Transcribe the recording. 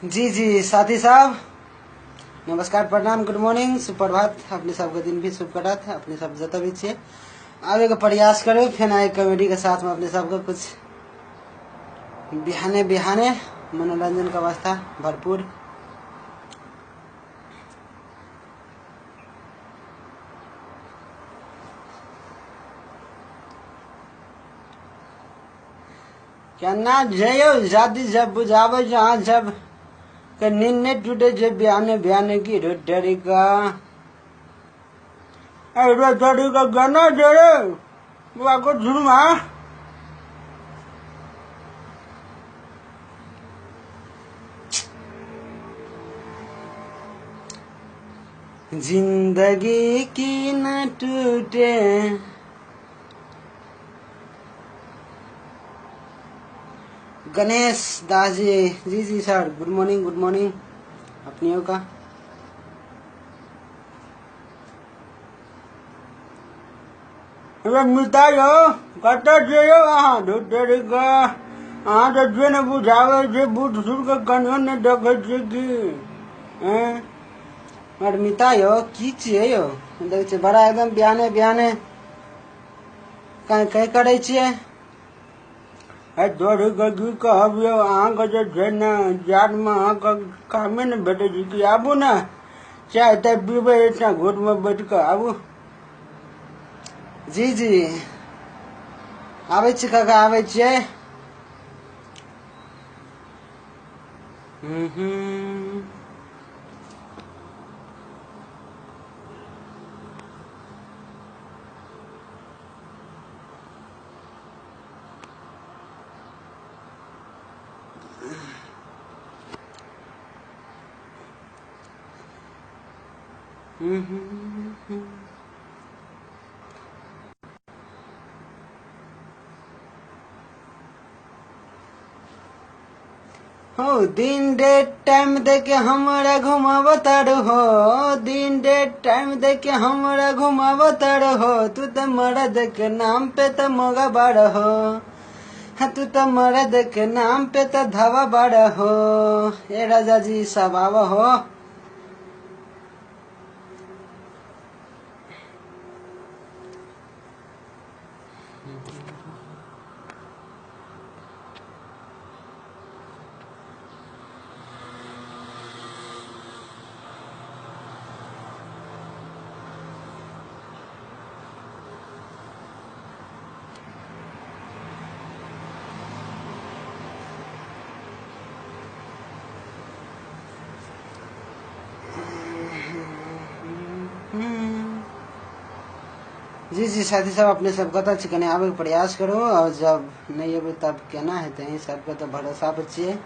जी जी साथी साहब नमस्कार, प्रणाम, गुड मॉर्निंग, सुप्रभात। अपने सबके दिन भी शुभ कटत। अपने सब जतऽ भी छियै आबे के प्रयास करू। फेर आइ कॉमेडी के साथ में अपने सबके कुछ बिहाने बिहाने मनोरंजन के अवस्था भरपूर। केना जइयौ शादी सब बुझाबै छै अहाँ सब के नींद नहि टूटे छै बिहाने बिहाने की रोटरी का रोटरी का गाना छै रे बुआ को झुरमा। जिंदगी की न टूटे गणेश दास जी। जी जी sir, good morning, good morning अपनियों का। मिता यौ कतऽ छियै यौ अहाँ? धुतरी के अहाँ तऽ जे ने बुझाबै छै बूढ़ सूढ़ के कनियो नहि देखै छियै की? और मिता यौ की छियै यौ? देखै छियै बड़ा एकदम बिहाने बिहाने कहीं करै छियै। तोरी के की कहब यौ, अहाँके जे छै ने जाड़मे अहाँके कामे नहि भेटै छै कि आबू ने चाय ताय पीबै एकटा घोटमे बैठ कऽ आबू। जी जी आबै छी काका, आबै छियै। हो दिन डेट टाइम दे के हमरा घुमावतर हो, दिन डेट टाइम दे के हमरा घुमावतर हो, तू तो मर्द के नाम पे तो मोगा बड़ हो, तू तो मर्द के नाम पे तो धावा बड़ हो। ए राजा जी सब आव हो। जी जी साथी सब अपने सब कतऽ छी कने आबे के प्रयास करू, और जब नहीं अबे तब केना हेतै, सबके तऽ भरोसा पर छियै।